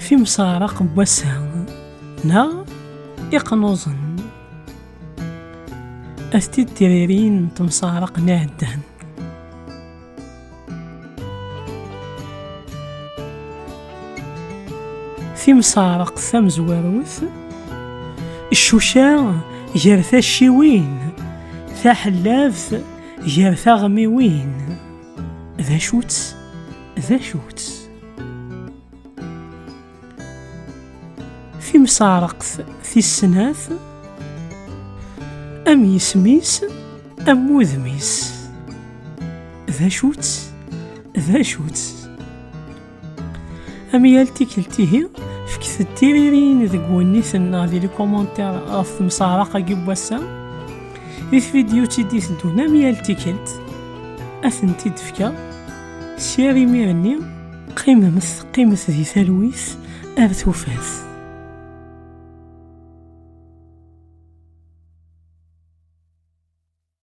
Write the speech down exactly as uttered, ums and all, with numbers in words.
Timseɛraq n wass-a neɣ iqnuẓen. Ad t-id-tiririn n temseɛraq n iɛeddan. Timseɛraqt tamezwarut, ccuca gar tacciwin, taḥellabt gar taɣmiwin. D acu-tt? D acu-tt? Timseɛraqt tis snat, am yisem-is, am wudem-is. D acu-tt? D acu-tt? Am yal tikkelt ihi, fket-d tiririn deg wenniten neɣ di les commentaires ɣef temseɛraq-agi n wass-a. Di tvidyut i d-iteddun am yal tikkelt, ad tent-id-fkeɣ. Sya imir-nni, qqimemt, qqimet di talwit ar tufat.